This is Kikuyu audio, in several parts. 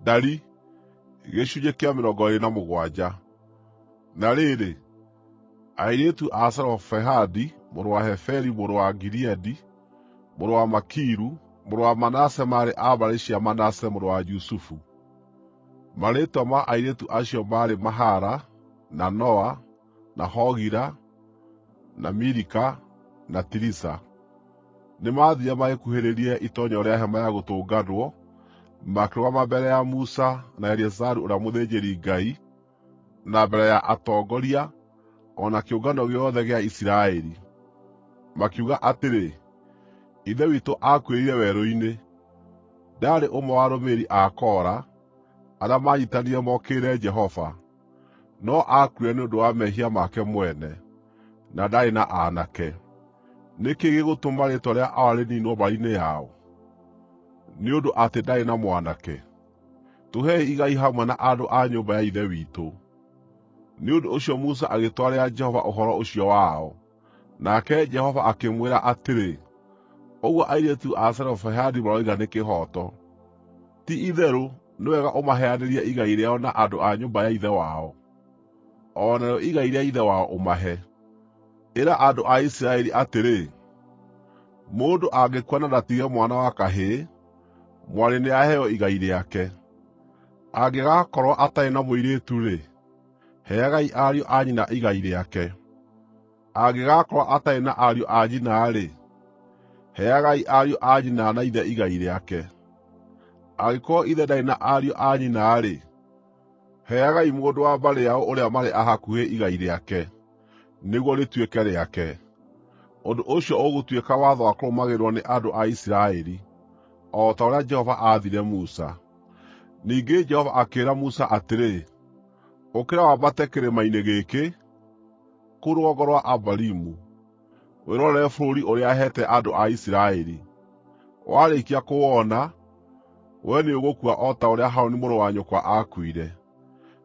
Ndari gĩcunjĩ kĩa 27. Na rĩrĩ, airĩtu a Zelofehadi mũrũ wa Heferi mũrũ wa Gileadi, mũrũ wa Makiru, mũrũ wa Manase maarĩ a mbarĩ cia Manase mũrũ wa Jusufu. Marĩĩtwa ma airĩtu acio maarĩ Mahala, na Noa, na Hogila, na Milika, na Tiriza. Nĩmathiire magĩkuhĩrĩria itoonyero rĩa Hema-ya-Gũtũnganwo, makĩrũgama mbere ya Musa na Eleazaru ũrĩa mũthĩnjĩri-Ngai, na mbere ya atongoria, o na kĩũngano gĩothe gĩa Isiraeli, makiuga atĩrĩ, “Ithe witũ aakuĩrĩire werũ-inĩ. Ndaarĩ ũmwe wa arũmĩrĩri a Kora, arĩa maanyiitanire mokĩrĩre Jehova, no aakuire nĩ ũndũ wa mehia make mwene, na ndaarĩ na aanake. Nĩ kĩĩ gĩgũtũma rĩĩtwa rĩa awa rĩniinwo mbarĩ-inĩ yao, nĩ ũndũ atĩ ndarĩ na mwanake? Tũhei igai hamwe na andũ a nyũmba ya ithe witũ.” Nĩ ũndũ ũcio Musa agĩtwarĩra Jehova ũhoro ũcio wao, nake Jehova akĩmwĩra atĩrĩ, “Ũguo airĩtu a Zelofehadi maroiga nĩ kĩhooto. Ti-itherũ nĩ wega ũmaheanĩrie igai rĩao na andũ a nyũmba ya ithe wao, o narĩo igai rĩa ithe wao ũmahe. Ĩra andũ a Isiraeli atĩrĩ, ‘Mũndũ angĩkua na ndatige mwana wa kahĩĩ, mwarĩ nĩaheo igai rĩake. Angĩgakorwo atarĩ na mũirĩtu-rĩ, heagai ariũ a nyina igai rĩake. Angĩgakorwo atarĩ na ariũ a nyina-rĩ, heagai ariũ a nyina na ithe igai rĩake. Angĩkorwo ithe ndarĩ na ariũ a nyina-rĩ, heagai mũndũ wa mbarĩ yao ũrĩa marĩ a hakuhĩ igai rĩake, nĩguo rĩtuĩke rĩake. Ũndũ ũcio ũgũtuĩka watho wa kũrũmagĩrĩrwo nĩ andũ a Isiraeli, o ta ũrĩa Jehova aathire Musa.’ ” Ningĩ Jehova akĩĩra Musa atĩrĩ, “Ũkĩra wambate kĩrĩma-inĩ gĩkĩ, kũu rũgongo rwa Abarimu, wĩrorere bũrũri ũrĩa heete andũ a Isiraeli. Warĩkia kũwona, wee nĩũgũkua o ta ũrĩa Harũni mũrũ wa nyũkwa aakuire,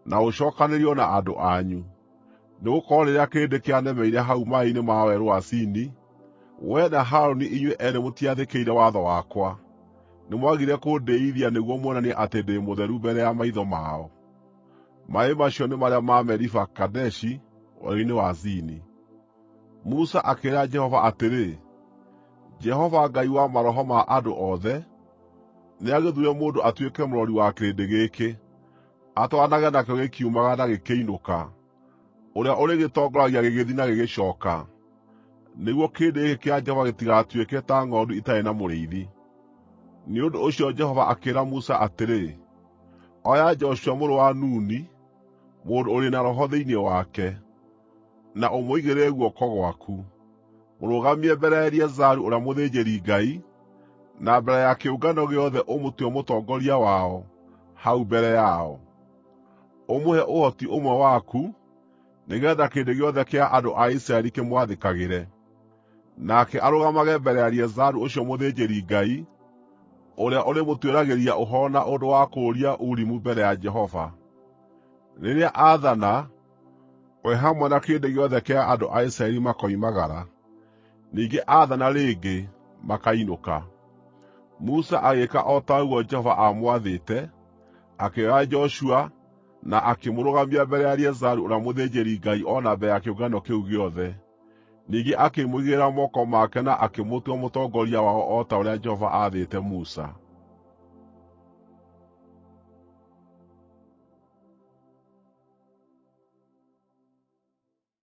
na ũcookanĩrĩrio na andũ anyu. Nĩgũkorwo rĩrĩa kĩrĩndĩ kĩanemeire hau maaĩ-inĩ ma Werũ wa Zini, wee na Harũni inyuĩ eerĩ mũtiathĩkĩire watho wakwa; nĩmwagire kũndĩĩithia nĩguo muonanie atĩ ndĩ mũtheru mbere ya maitho mao.” Maaĩ macio nĩ marĩa ma Meriba Kadeshi werũ-inĩ wa Zini. Musa akĩĩra Jehova atĩrĩ, “Jehova Ngai wa maroho ma andũ othe, nĩagĩthuure mũndũ atuĩke mũrori wa kĩrĩndĩ gĩkĩ, atwaranage nakĩo gĩkiumagara na gĩkĩinũka, ũrĩa ũrĩgĩtongoragia gĩgĩthiĩ na gĩgĩcooka, nĩguo kĩrĩndĩ gĩkĩ kĩa Jehova gĩtigatuĩke ta ng'ondu itarĩ na mũrĩithi.” Nĩ ũndũ ũcio Jehova akĩĩra Musa atĩrĩ, “Oya Joshua mũrũ wa Nuni, mũndũ ũrĩ na roho thĩinĩ wake, na ũmũigĩrĩre guoko gwaku. Mũrũgamie mbere ya Eleazaru ũrĩa mũthĩnjĩri-Ngai, na mbere ya kĩũngano gĩothe ũmũtue mũtongoria wao hau mbere yao. Ũmũhe ũhoti ũmwe waku, nĩgeetha kĩrĩndĩ gĩothe kĩa andũ a Isiraeli kĩmwathĩkagĩre. Nake arũgamage mbere ya Eleazaru ũcio mũthĩnjĩri-Ngai, ũrĩa ũrĩmũtuĩragĩria ũhoro na ũndũ wa kũũria Urimu mbere ya Jehova. Rĩrĩa aathana, we hamwe na kĩrĩndĩ gĩothe kĩa andũ a Isiraeli makoimagara; ningĩ aathana rĩngĩ, makainũka. Musa agĩĩka o ta ũguo Jehova aamwathĩte, akĩoya Joshua na akĩmũrũgamia mbere ya Eleazaru ũrĩa mũthĩnjĩri-Ngai o na mbere ya kĩũngano kĩu gĩothe. Ningĩ akĩmũigĩrĩra moko make na akĩmũtua mũtongoria wao o ta ũrĩa Jehova aathĩte Musa.